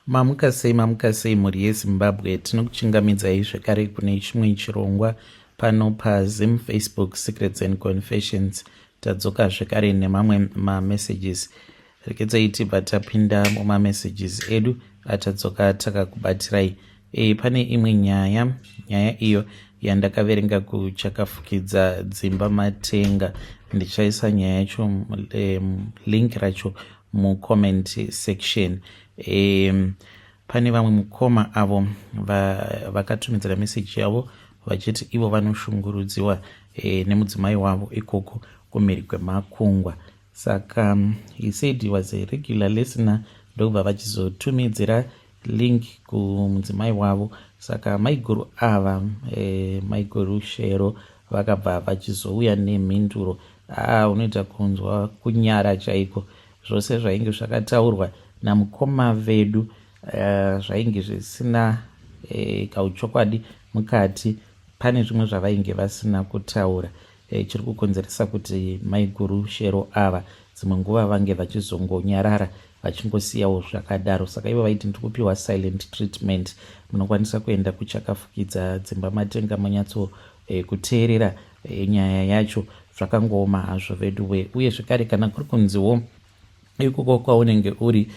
Mamuka sei, mamuka sei mhuri yeZimbabwe. Tinokuchingamidzai zvekare kune chimwe chirongwa pano paZim Facebook Secrets and Confessions. Tadzoka zvekare nemamwe mamessages. Regedzai tibva tapinda mumamessages edu atadzoka takakubatirai. Pane imwe nyaya, nyaya iyo yandakaverenga kuchakafukidza dzimba matenga. Ndichaisa nyaya yacho, link racho mucomment section. Pane vamwe mukoma avo vakatumidzira meseji yavo vachiti ivo vanoshungurudziwa nemudzimai wavo ikoko kumhiri kwemakungwa. Saka he said he was a regular listener, ndokubva vachizotumidzira link kumudzimai wavo. Saka maiguru ava, maiguru Shero, vakabva vachizouya nemhinduro. Aa, unoita kunzwa kunyara chaiko. Zvose zvainge zvakataurwa namukoma vedu zvainge zvisina kauchokwadi mukati. Pane zvimwe zvavainge vasina kutaura chiri kukonzeresa kuti maiguru Shero ava dzimwe nguva vange vachizongonyarara, vachingosiyawo zvakadaro. Saka ivo vaiti ndiri kupiwa silent treatment. Munokwanisa kuenda kuchakafukidza dzimba matenga munyatso kuteerera nyaya yacho. Zvakangooma hazvo vedu. Uye zvekare, kana kuri kunziwo ikoko kwaunenge uri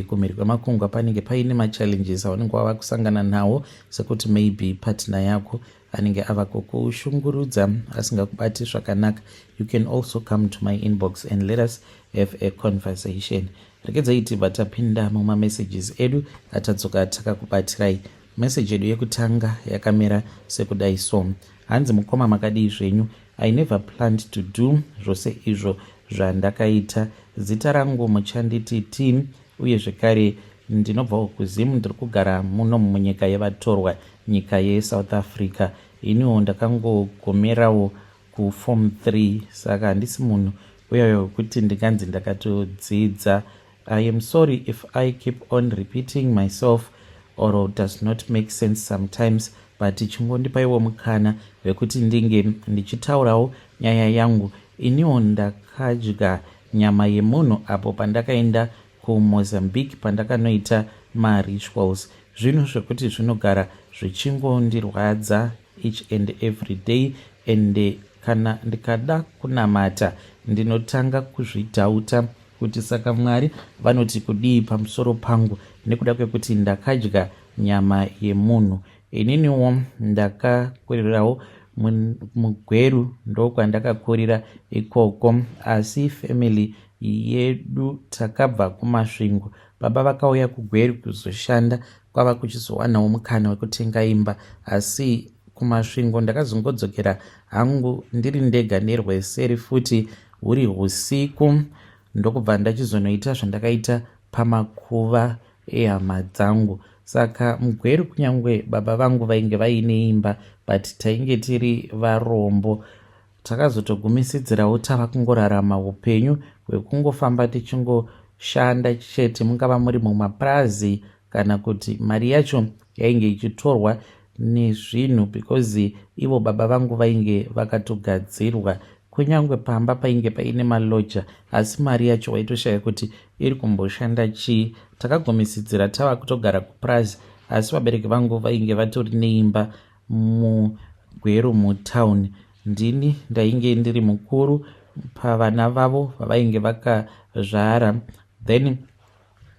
kumhiri kwemakungwa panenge paine machallenges aunenge wava kusangana nawo, sekuti maybe partner yako anenge ava kukushungurudza, asingakubati zvakanaka, you can also come to my inbox and let us have a conversation. Regedzai tibva tapinda mumamessages edu atadzoka takakubatirai. Meseji yedu yekutanga yakamira sekudai so. Hanzi, "Mukoma, makadii zvenyu? I never planned to do zvose izvo zvandakaita. Zita rangu muchanditi T, uye zvekare ndinobvawo kuZim. Ndiri kugara muno munyika yevatorwa, nyika yeSouth Africa. Iniwo ndakangogomerawo kuform 3, saka handisi munhu uyoyo wekuti ndinganzi ndakatodzidza. I am sorry if I keep on repeating myself or does not make sense sometimes, but chingondipaiwo mukana wekuti ndinge ndichitaurawo nyaya yangu. Iniwo ndakadya nyama yemunhu apo pandakaenda kuMozambique, pandakanoita marituals. Zvinhu zvekuti zvinogara zvichingondirwadza each and every day, and kana ndikada kunamata ndinotanga kuzvidhauta kuti saka Mwari vanoti kudii pamusoro pangu nekuda kwekuti ndakadya nyama yemunhu. Ininiwo ndakakurirawo muGweru, ndokwandakakurira ikoko, asi family yedu takabva kuMasvingo. Baba vakauya kuGweru kuzoshanda, kwava kuchizowanawo mukana wekutenga imba, asi kuMasvingo ndakazongodzokera hangu ndiri ndega nerweseri futi, huri usiku, ndokubva ndachizonoita zvandakaita pamakuva ehama dzangu. Saka muGweru, kunyange baba vangu vainge vaine imba, but tainge tiri varombo. Takazotogumisidzirawo tava kungorarama upenyu hwekungofamba tichingoshanda chete, mungava muri mumapurazi kana kuti mari yacho yainge ichitorwa nezvinhu, because ivo baba vangu vainge vakatogadzirwa. Kunyange pamba painge paine maloja, asi mari yacho waitoshaya kuti iri kumboshanda chii. Takagumisidzira tava kutogara kupurazi, asi vabereki vangu vainge vatori neimba muGweru mutauni. Ndini ndainge ndiri mukuru pavana vavo vavainge vakazvara. Then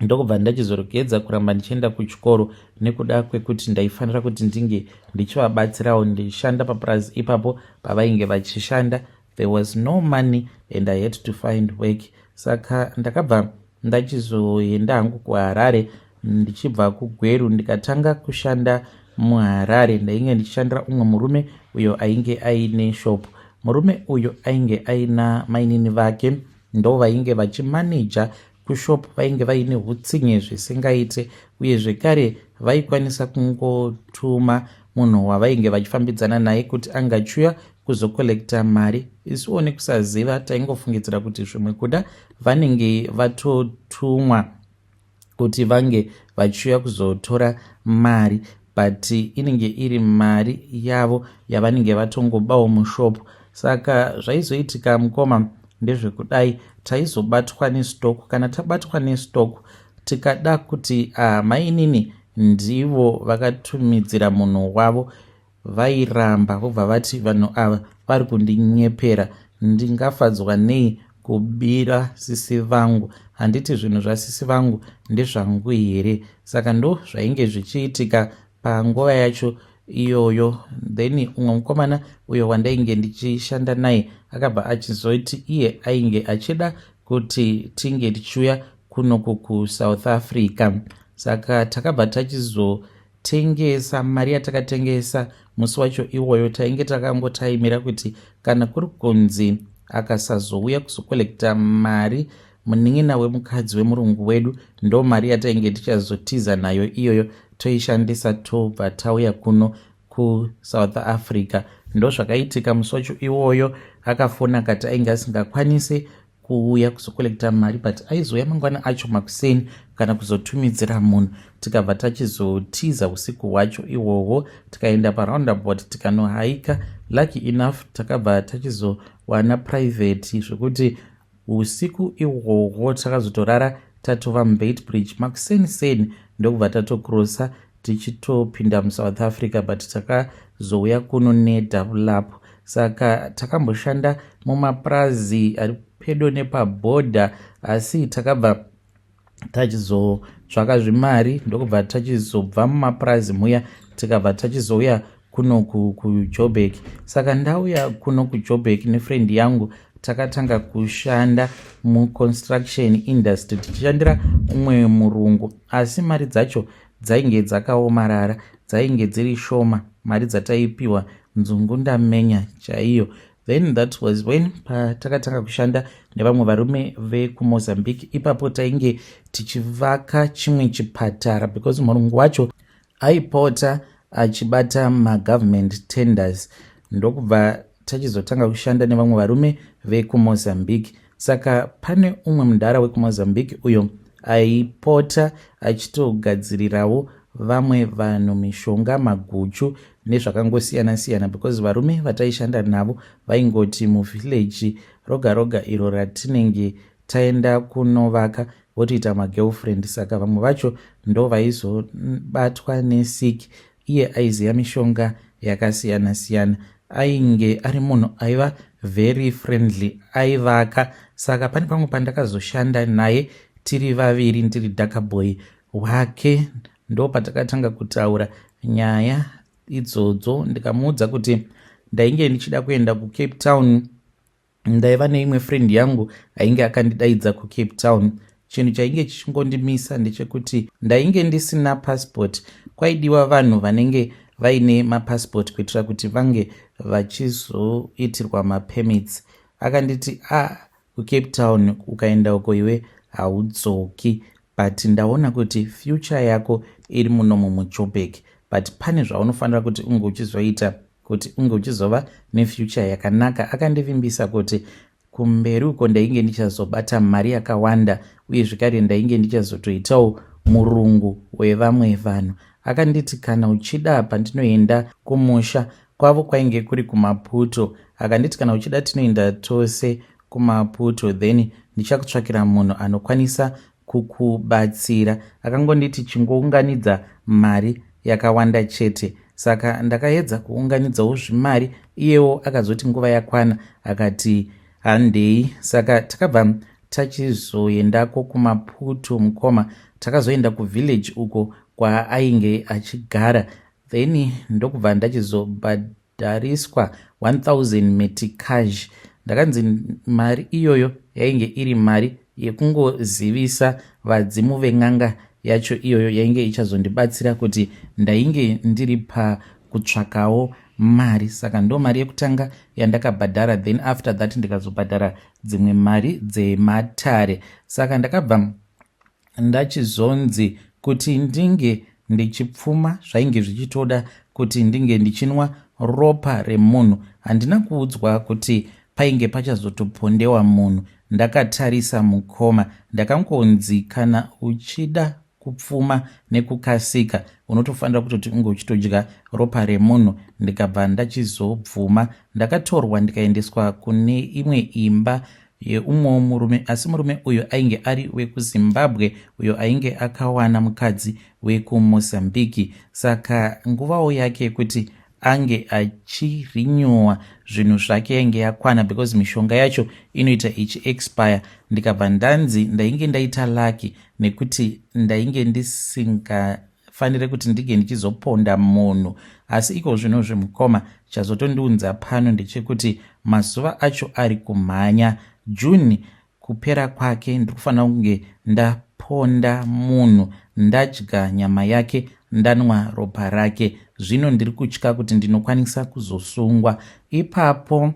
ndokubva ndachizoregedza kuramba ndichienda kuchikoro nekuda kwekuti ndaifanira kuti ndinge ndichivabatsirawo, ndichishanda papurazi ipapo pavainge vachishanda. There was no money and I had to find work, saka ndakabva ndachizoenda hangu kuHarare ndichibva kuGweru, ndikatanga kushanda muHarare. Ndainge ndichishandira umwe murume uyo ainge aine shop. Murume uyu ainge aina mainini vake, ndo vainge vachimaneja kushop. Vainge vaine utsinye zvisingaite, uye zvekare vaikwanisa kungotuma munhu wavainge vachifambidzana naye kuti angachiuya kuzokolekta mari. Isuwo nekusaziva taingofungidzira kuti zvimwe kuda vanenge vatotumwa kuti vange vachiuya kuzotora mari, but inenge iri mari yavo yavanenge vatongobawo mushop. Saka zvaizoitika, mukoma, ndezvekudai: taizobatwa nestock. Kana tabatwa nestock, Tikada kuti ah, mainini ndivo vakatumidzira munhu wavo, vairamba vobva vati vanhu ava vari kundinyepera. Ndingafadzwa nei kubira sisi vangu? Handiti zvinhu zvasisi vangu ndezvangu here? Saka ndo zvainge zvichiitika panguva yacho iyoyo. Then umwe mukomana uyo wandainge ndichishanda naye akabva achizoti iye ainge achida kuti tinge tichiuya kunoku kuSouth Africa. Saka takabva tachizotengesa mari yatakatengesa musi wacho iwoyo. Tainge takangotaimira kuti kana kuri kunzi akasazouya kuzokolekta mari munin'ina wemukadzi wemurungu wedu, ndo mari yatainge tichazotiza nayo iyoyo, toishandisa, tobva tauya kuno kuSouth Africa. Ndo zvakaitika musi wacho iwoyo. Akafona akati ainge asingakwanisi kuuya kuzokolekta mari, but aizouya mangwana acho makuseni kana kuzotumidzira munhu. Tikabva tachizotiza usiku hwacho ihwohwo, tikaenda paroundabout, tikanohaika. Lucky enough, takabva tachizowana private, zvekuti usiku ihwohwo takazotorara tatova muBeitbridge. Makuseni seni ndokubva tatokrosa tichitopinda muSouth Africa, but takazouya kuno nedouble up. Saka takamboshanda mumapurazi ari pedo nepabhodha, asi takabva tachizotsvaka zvimari, ndokubva tachizobva mumapurazi muya, tikabva tachizouya kuno kuJoburg. Saka ndauya kuno kuJoburg nefriend yangu, takatanga kushanda muconstruction industry, tichishandira umwe murungu, asi mari dzacho dzainge dzakaomarara, dzainge dziri shoma mari dzataipiwa, nzungundamenya chaiyo. Then that was when patakatanga kushanda nevamwe varume vekuMozambique. Ipapo tainge tichivaka chimwe chipatara, because murungu wacho aipota achibata magovernment tenders. Ndokubva tachizotanga kushanda nevamwe varume vekuMozambique. Saka pane umwe mudhara wekuMozambique uyo aipota achitogadzirirawo vamwe vanhu mishonga, maguchu nezvakangosiyana-siyana, because varume vataishanda navo vaingoti muvhileji roga roga iro ratinenge taenda kunovaka, votoita magirlfriend. Saka vamwe vacho ndo vaizobatwa nesick. Iye aiziva mishonga yakasiyana-siyana, ainge ari munhu aiva very friendly, aivaka. Saka pane pamwe pandakazoshanda naye tiri vaviri, ndiri dakaboy wake. Ndo patakatanga kutaura nyaya idzodzo, ndikamuudza kuti ndainge ndichida kuenda kuCape Town. Ndaiva neimwe friend yangu ainge akandidaidza kuCape Town. Chinhu chainge chichingondimisa ndechekuti ndainge ndisina passport. Kwaidiwa vanhu vanenge vaine mapassport kuitira kuti vange vachizoitirwa mapermits. Akanditi, "A ah, kuCape Town ukaenda uko iwe haudzoki, but ndaona kuti future yako iri munomu muJoburg, but pane zvaunofanira kuti unge uchizoita kuti unge uchizova nefuture yakanaka." Akandivimbisa kuti kumberi uko ndainge ndichazobata mari yakawanda, uye zvekare ndainge ndichazotoitawo murungu wevamwe vanhu. Akanditi kana uchida pandinoenda kumusha kwavo, kwainge kuri kuMaputo, akanditi kana uchida tinoenda tose kuMaputo, then ndichakutsvakira munhu anokwanisa kukubatsira. Akangonditi chingounganidza mari yakawanda chete. Saka ndakaedza kuunganidzawo zvimari. Iyewo akazoti nguva yakwana, akati handei. Saka takabva tachizoendako kuMaputo. Mukoma, takazoenda kuvillage uko kwaainge achigara, then ndokubva ndachizobhadhariswa 1000 meticage. Ndakanzi mari iyoyo yainge iri mari yekungozivisa vadzimu ven'anga yacho iyoyo yainge ichazondibatsira kuti ndainge ndiri pakutsvakawo mari. Saka ndo mari yekutanga yandakabhadhara. Then after that ndikazobhadhara dzimwe mari dzematare. Saka ndakabva ndachizonzi kuti ndinge ndichipfuma zvainge zvichitoda kuti ndinge ndichinwa ropa remunhu. Handina kuudzwa kuti painge pachazotopondewa munhu ndakatarisa, mukoma. Ndakangonzi kana uchida kupfuma nekukasika, unotofanira kutoti unge uchitodya ropa remunhu. Ndikabva ndachizobvuma. Ndakatorwa ndikaendeswa kune imwe imba. yeumwewo murume asi murume uyu ainge ari wekuZimbabwe uyo ainge akawana mukadzi wekuMozambique saka nguvawo yake yekuti ange achirinyowa zvinhu zvake yainge yakwana because mishonga yacho inoita ichiexpire. Ndikabva ndanzi ndainge ndaita lucky nekuti ndainge ndisingafanire kuti ndinge ndichizoponda munhu asi iko zvino zvimukoma chazotondiunza pano ndechekuti mazuva acho ari kumhanya. June kupera kwake ndiri kufanira kunge ndaponda munhu ndadya nyama yake ndanwa ropa rake. Zvino ndiri kutya kuti ndinokwanisa kuzosungwa. Ipapo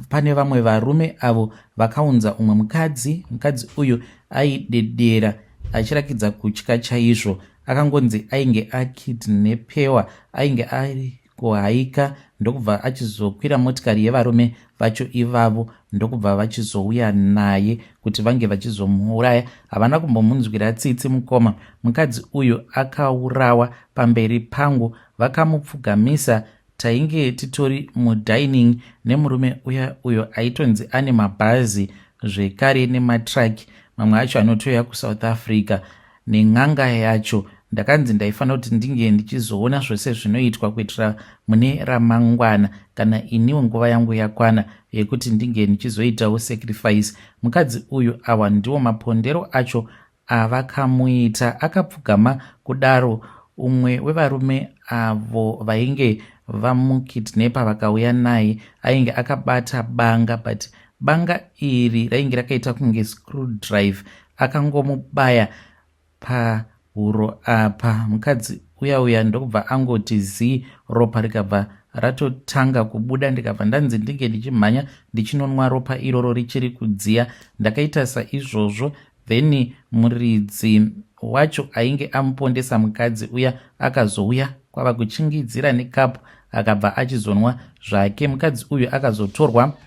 pane vamwe varume avo vakaunza umwe mukadzi. Mukadzi uyu aidedera achirakidza kutya chaizvo. Akangonzi ainge akidnepewa, ainge ari kuhaika ndokubva achizokwira motikari yevarume vacho ivavo ndokubva vachizouya naye kuti vange vachizomuuraya. Havana kumbomunzwira tsitsi mukoma. Mukadzi uyu akaurawa pamberi pangu, vakamupfugamisa. Tainge titori mudining nemurume uya uyo aitonzi ane mabhazi zvekare nematraki mamwe acho anotouya kuSouth Africa nen'anga yacho. Ndakanzi ndaifanira kuti ndinge ndichizoona zvose zvinoitwa kuitira mune ramangwana kana iniwo nguva yangu yakwana yekuti ndinge ndichizoitawo sacrifice. Mukadzi uyu awa ndiwo mapondero acho avakamuita. Akapfugama kudaro umwe wevarume avo vainge vamukidnepa vakauya naye ainge akabata banga, but banga iri rainge rakaita kunge screwdrive. Akangomubaya pahuro apa mukadzi uya uya ndokubva angoti zii, ropa rikabva ratotanga kubuda. Ndikabva ndanzi ndinge ndichimhanya ndichinonwa ropa iroro richiri kudziya. Ndakaita saizvozvo. Then muridzi wacho ainge amupondesa mukadzi uya akazouya kwava kuchingidzira nekapu akabva achizonwa zvake. Mukadzi uyu akazotorwa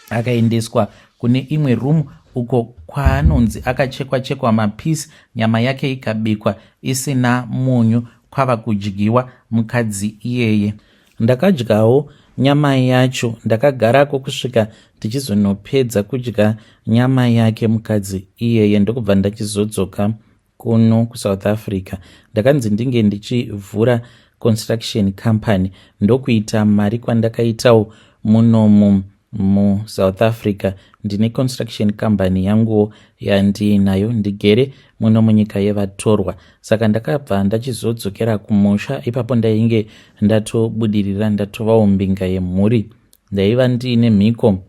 akaendeswa kune imwe room uko kwaanonzi akachekwa chekwa mapisi, nyama yake ikabikwa isina munyu kwava kudyiwa mukadzi iyeye. Ndakadyawo nyama yacho, ndakagarako kusvika tichizonopedza kudya nyama yake mukadzi iyeye ndokubva ndachizodzoka kuno kuSouth Africa. Ndakanzi ndinge ndichivhura construction company ndokuita mari kwandakaitawo munomu muSouth Africa. Ndine construction company yanguwo yandiinayo ndigere muno munyika yevatorwa. Saka ndakabva ndachizodzokera kumusha. Ipapo ndainge ndatobudirira, ndatovawo mbinga yemhuri. Ndaiva ndiine mhiko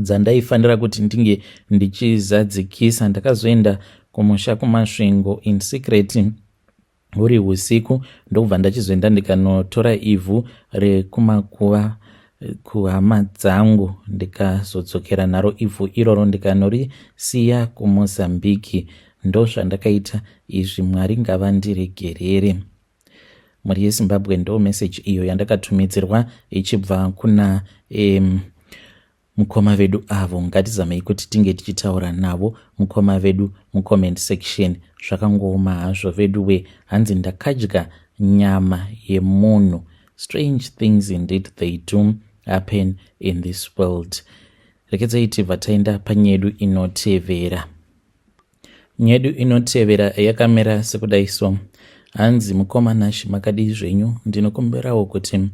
dzandaifanira kuti ndinge ndichizadzikisa. Ndakazoenda kumusha kuMasvingo in secret huri husiku ndokubva ndachizoenda ndikanotora ivhu rekumakuva kuhama dzangu ndikazodzokera naro ivhu iroro ndikanorisiya kuMozambique. Ndozvandakaita izvi, Mwari ngavandiregerere. Mhuri yeZimbabwe, ndo meseji iyo yandakatumidzirwa ichibva kuna mukoma vedu avo. Ngatizamei kuti tinge tichitaura navo mukoma vedu mucomment section. Zvakangooma hazvo vedu we. Hanzi ndakadya nyama yemunhu. Strange things indeed they do happen in this world. Rekedzai tibva taenda panyedu inotevera. Nyedu inotevera yakamira sekudai so. Hanzi mukoma Nash, makadii zvenyu? Ndinokumbirawo kuti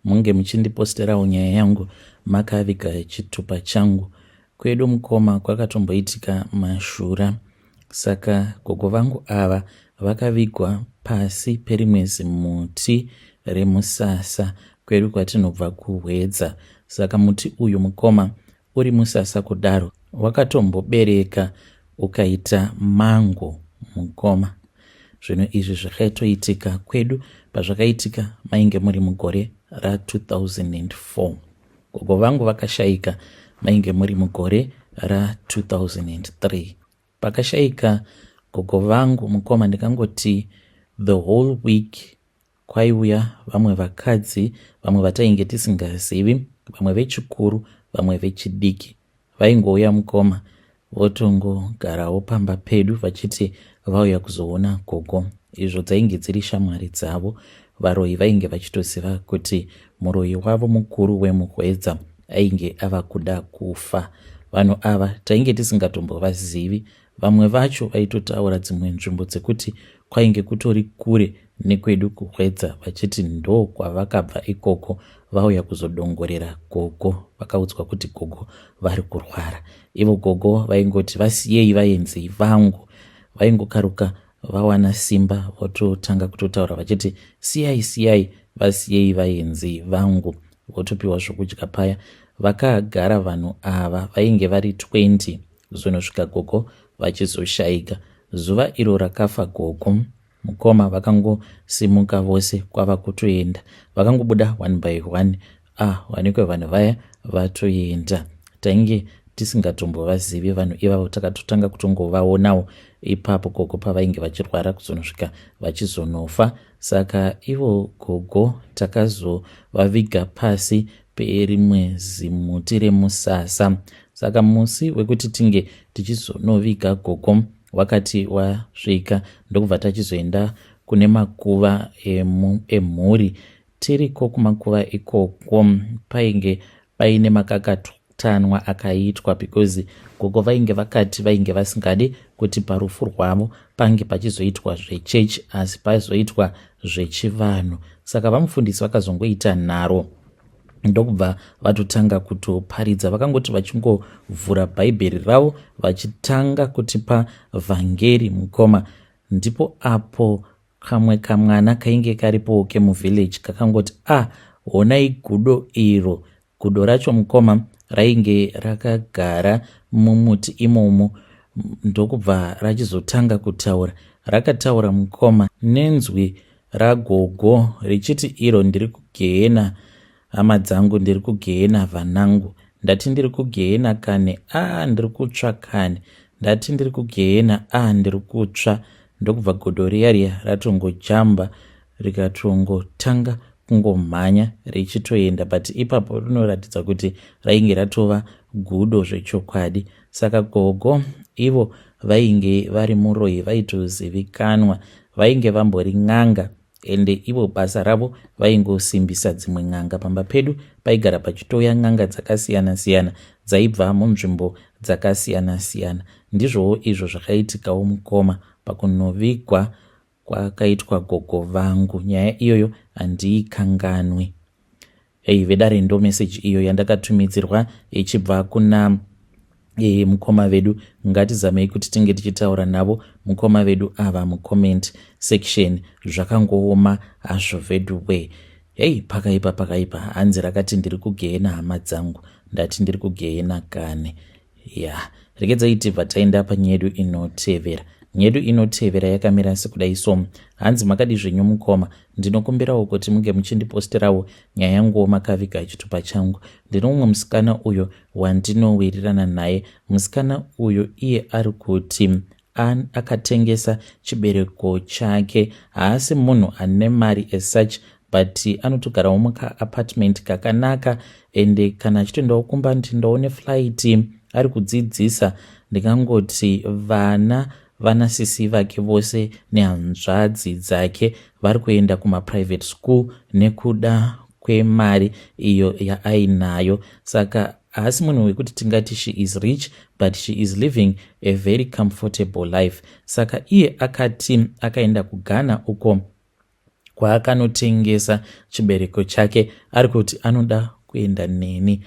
munge muchindiposterawo nyaya yangu makaviga chitupa changu. Kwedu mukoma kwakatomboitika mashura, saka gogo vangu ava vakavigwa pasi perimwe zimuti remusasa kwedu kwatinobva kuHwedza. Saka muti uyu mukoma uri musasa kudaro wakatombobereka ukaita mango mukoma. Zvinhu izvi zvakatoitika kwedu. Pazvakaitika mainge muri mugore ra2004. Gogo vangu vakashaika mainge muri mugore ra2003. Pakashaika gogo vangu mukoma, ndikangoti the whole week kwaiuya vamwe vakadzi, vamwe vatainge tisingazivi, vamwe vechikuru, vamwe vechidiki. Vaingouya mukoma votongogarawo pamba pedu vachiti vauya kuzoona gogo, izvo dzainge dziri shamwari dzavo. Varoyi vainge vachitoziva kuti muroyi wavo mukuru wemuHwedza ainge ava kuda kufa. Vanhu ava tainge tisingatombovazivi. Vamwe vacho vaitotaura dzimwe nzvimbo dzekuti kwainge kutori kure nekwedu kuHwedza vachiti ndokwavakabva ikoko vauya kuzodongorera gogo vakaudzwa kuti gogo vari kurwara. Ivo gogo vaingoti vasiyei vaenzi vangu. Vaingokaruka vawana simba vototanga kutotaura vachiti siyai siyai vasiyei vaenzi vangu votopiwa zvokudya paya. Vakagara vanhu ava vainge vari 20 kuzonosvika gogo vachizoshaika. Zuva iro rakafa gogo mukoma vakangosimuka vose kwava kutoenda. Vakangobuda one by one ah wanikwe vanhu vaya vatoenda. Tainge tisingatombovazivi vanhu ivavo takatotanga kutongovaonawo ipapo gogo pavainge vachirwara kuzonosvika vachizonofa. Saka ivo gogo takazovaviga pasi perimwe zimuti remusasa. Saka musi wekuti tinge tichizonoviga gogo wakati wasvika ndokubva tachizoenda kune makuva emhuri. Tiriko kumakuva ikoko painge paine makakatanwa akaitwa because gogo vainge vakati vainge vasingadi kuti parufu rwavo pange pachizoitwa zvechechi asi pazoitwa zvechivanhu. Saka vamufundisi vakazongoita nharo ndokubva vatotanga kutoparidza. Vakangoti vachingovhura bhaibheri ravo vachitanga kutipa vhangeri mukoma, ndipo apo kamwe kamwana kainge karipowo kemuvillage kakangoti ah honai gudo iro. Gudo racho mukoma rainge rakagara mumuti imomo ndokubva rachizotanga kutaura. Rakataura mukoma nenzwi ragogo richiti iro ndiri kugehena hama dzangu, ndiri kugehena vanangu. Ndati ndiri kugehena kani, ah ndiri kutsva kani. Ndati ndiri kugehena, ah ndiri kutsva. Ndokubva godo riya riya ratongojamba rikatongotanga kungomhanya richitoenda, but ipapo rinoratidza kuti rainge ratova gudo zvechokwadi. Saka gogo ivo vainge vari muroyi vaitozivikanwa, vainge vambori n'anga ende ivo basa ravo vaingosimbisa dzimwe n'anga. Pamba pedu paigara pachitouya n'anga dzakasiyana siyana dzaibva munzvimbo dzakasiyana siyana. Ndizvowo izvo zvakaitikawo mukoma pakunovigwa kwakaitwa gogo vangu. Nyaya iyoyo handiikanganwi. Hey, vedare ndo message iyo yandakatumidzirwa ichibva kuna mukoma vedu. Ngatizamei kuti tinge tichitaura navo mukoma vedu ava mucomment section. Zvakangooma hazvo veduwe. Hey, pakaipa pakaipa. Hanzi rakati ndiri kugehena hama dzangu, ndati ndiri kugehena kani. Ya, regedzai tibva taenda panyedu inotevera. Nyedu inotevera yakamira sekudai so. Hanzi makadi zvenyu mukoma, ndinokumbirawo kuti munge muchindiposterawo nyaya yanguwo makaviga chitupa changu. Ndine umwe musikana uyo wandinowirirana naye. Musikana uyu iye ari kuti akatengesa chibereko chake. Haasi munhu ane mari as such, but anotogarawo mukaapartment kakanaka, ende kana achitoendawo kumba ndindawo neflight. Ari kudzidzisa, ndingangoti vana vanasisi vake vose nehanzvadzi dzake vari kuenda kumaprivate school nekuda kwemari iyo yaainayo. Saka haasi munhu wekuti tingati she is rich, but she is living a very comfortable life. Saka iye akati akaenda kuGhana uko kwaakanotengesa chibereko chake. Ari kuti anoda kuenda neni.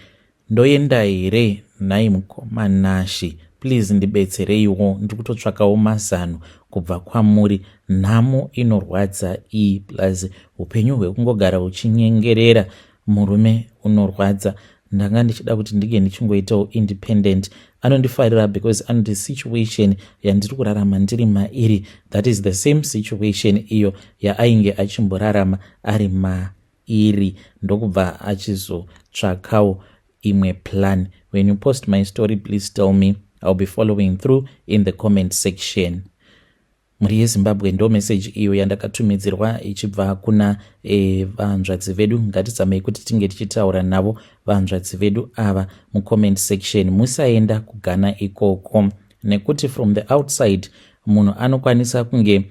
Ndoenda here nhai mukoma Nashi? Please ndibetsereiwo, ndiri kutotsvakawo mazano kubva kwamuri. Nhamo inorwadza iyi, plus upenyu hwekungogara uchinyengerera murume unorwadza. Ndanga ndichida kuti ndinge ndichingoitawo independent. Anondifarira because anoti situation yandiri kurarama ndiri mairi, that is the same situation iyo yaainge achimborarama ari mairi, ndokubva achizotsvakawo imwe plan. When you post my story, please tell me. I'll be following through in the comment section. Mhuri yeZimbabwe, ndo message iyo yandakatumidzirwa ichibva kuna vanzvadzi vedu. Ngatizamei kuti tinge tichitaura navo vanzvadzi vedu ava mucomment section. Musaenda kuGhana ikoko, nekuti from the outside munhu anokwanisa kunge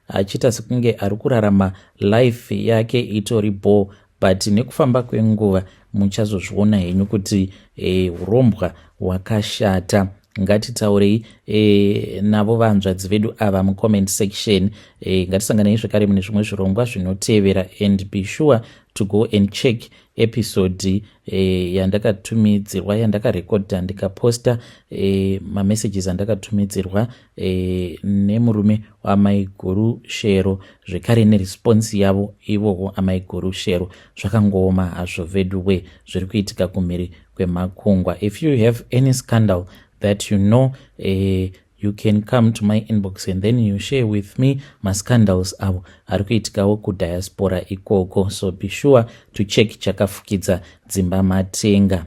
achiita sekunge ari kurarama life yake itori bho. But nekufamba kwenguva muchazozviona henyu kuti urombwa hwakashata. Ngatitaurei navo vanzvadzi vedu ava mucomment section. Ngatisanganei zvekare mune zvimwe zvirongwa zvinotevera, and be sure to go and check episode yandakatumidzirwa, yandakarekodha ndikaposta mamessages andakatumidzirwa nemurume wamaiguru Shero, zvekare neresponse yavo ivowo amaiguru Shero. Zvakangooma hazvo veduwe, zviri kuitika kumhiri kwemakungwa. If you have any scandal that you know, you can come to my inbox and then you share with me mascandals avo ari kuitikawo kudiaspora ikoko. So be sure to check Chakafukidza Dzimba Matenga.